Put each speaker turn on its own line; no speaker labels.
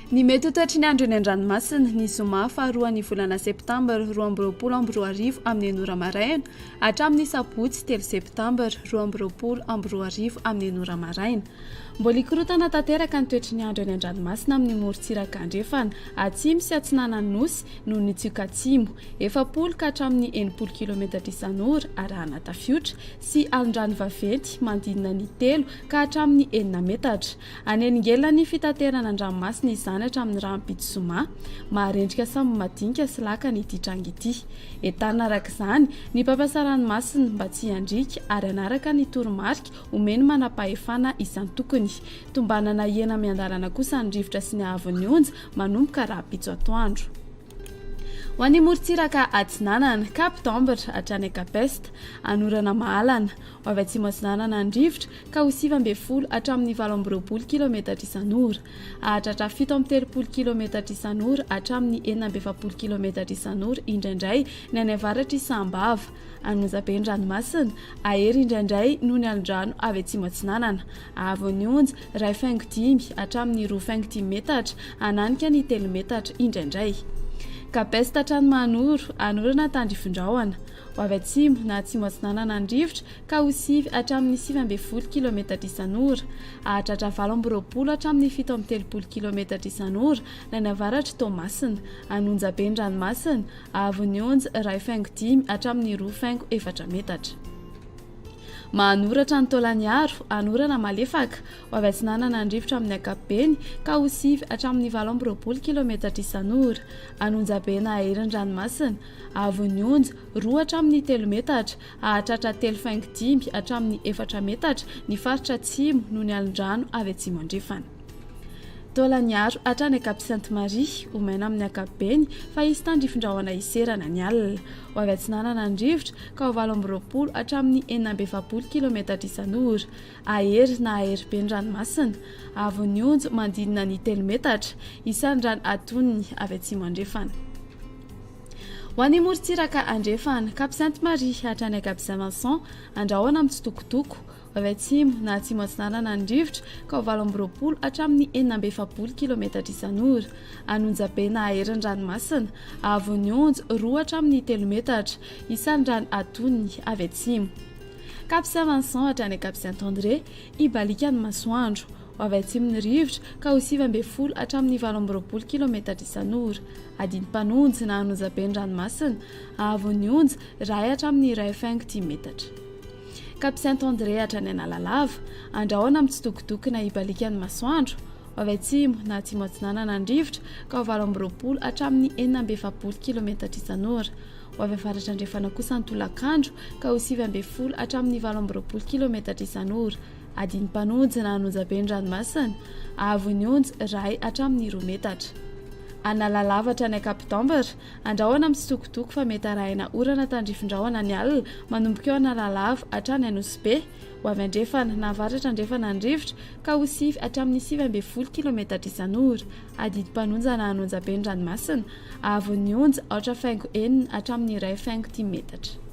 Ny mety ho toetry ny andro eny an-dranomasina, ny zoma faharoan'ny volana septambra 2022 amin'ny enina ora maraina hatramin'ny sabotsy telo septambra 2022 amin'ny enina ora maraina. Mbola hikorontana tanteraka ny toetry ny andro eny an-dranomasina amin'ny morontsiraka andrefana, atsimo sy atsinanan'ny Nosy noho ny tsioka atsimo, 40 ka hatramin'ny 60 kilometatra isan'ora arahana tafiotra, sy alondrano vaventy manodidina ny telo ka hatramin'ny enina metatra. Hanelingelina ny fitaterana an-dranomasina izany hatramin'ny rahampitso zoma. Maharendrika sambo madinika sy lakana ity tranga ity. Entanina araka izany ny mpampiasa ranomasina mba tsy hiandriaka ary hanaraka ny toromarika omen'ny manam-pahefana isan-tokony. Tombanana hihena miandalana kosa ny rivotra sy ny haavon'ny onja manomboka rahampitso atoandro. Ho an'ny morontsiraka atsinanana, Cap d'Ambre hatrany Cap Est, anorana mahalana. Ho avy atsimo atsinanana ny rivotra ka ho 19 hatramin'ny 28 kilometatra isan'ora. Hahatratra 37 kilometatra isan'ora hatramin'ny 46 kilometatra isan'ora indraindray ny any avaratr'i Sahambava. An'Onjabe ny ranomasina, hahery indraindray noho ny alondrano avy atsimo atsinanana. Haavon'ny onja, iray faingo dimy hatramin'ny roa faingo dimy metatra, hananika ny telo metatra indraindray. Cap Est hatrany Mahanoro, hanorana tandrifindrahona. Ho avy atsimo na atsimo atsinanana ny rivotra ka ho sivy hatramin'ny 19 kilometatra isan'ora. Hahatratra 28 hatramin'ny 37 kilometatra isan'ora ny any avaratr'i Toamasina. An'Onjabe ny ranomasina, haavon'ny onja iray faingo dimy hatramin'ny roa faingo efatra metatra. Manoratra ny Taolaniaro, anorana malefaka, ho avy atsinanana ny rivotra amin'ny ankapobeny ka ho sivy hatramin'ny 28 kilometatra isan'ora. An'Onjabe na herin'ny ranomasina, haavon'ny onja, roa hatramin'ny telo metatra, hahatratra telo faingo dimy hatramin'ny efatra metatra ny faritra atsimo noho ny alon-drano avy atsimo andrefana. Taolaniaro hatrany Cap Sainte Marie, ho maina amin'ny ankapobeny fa hisy tandrifindrahona hiserana ny alina. Ho avy atsinanana ny rivotra ka ho 28 hatramin'ny 46 kilometatra isan'ora. Hahery na hahery be ny ranomasina. Haavon'ny onja manodidina ny telo metatra. Isan'ny rano atonony avy atsimo andrefana. Ho an'ny morontsiraka andrefana, Cap Sainte Marie hatrany Cap Saint Vincent, andrahona mitsitokotoko. Avy atsimo na atsimo atsinanana ny rivotra ka ho 28 hatramin'ny 46 kilometatra isan'ora. An'Onjabe na herin'ny ranomasina, haavon'ny onja roa hatramin'ny telo metatra, isan'ny rano atonony avy atsimo. Cap Saint Vincent hatrany Cap Saint André, hibaliaka ny masoandro. Ho avy atsimo ny rivotra ka ho 19 hatramin'ny 28 kilometatra isan'ora. Adidim-panonja na an'Onjabe ny ranomasina, haavon'ny onja iray hatramin'ny iray faingo dimy metatra. Cap Saint André hatrany Analalava, andrahona mitsitokotoko na hibaliaka ny masoandro, ho avy atsimo na atsimo atsinanana ny rivotra ka ho 28 hatramin'ny 46 kilometatra isan'ora. Ho avy avaratra andrefana kosa ny tolakandro ka ho 19 hatramin'ny 28 kilometatra isan'ora. Adin'ny-mpanonja na an'Onjabe ny ranomasina, haavon'ny onja iray hatramin'ny roa metatra. Analalava hatrany Cap d'Ambre, Andrahona mitsitokotoko fa mety arahina orana tandrifin-drahona ny alina manomboka eo Analalava hatrany Anosibe. Ho avy andrefana na avaratra andrefana ny rivotra ka ho sivy hatramin'ny 19 kilometatra isan'ora. Adidim-panonja na an'Onjabe ny ranomasina, haavon'ny onja aotra faingo enina hatramin'ny iray faingo dimy metatra.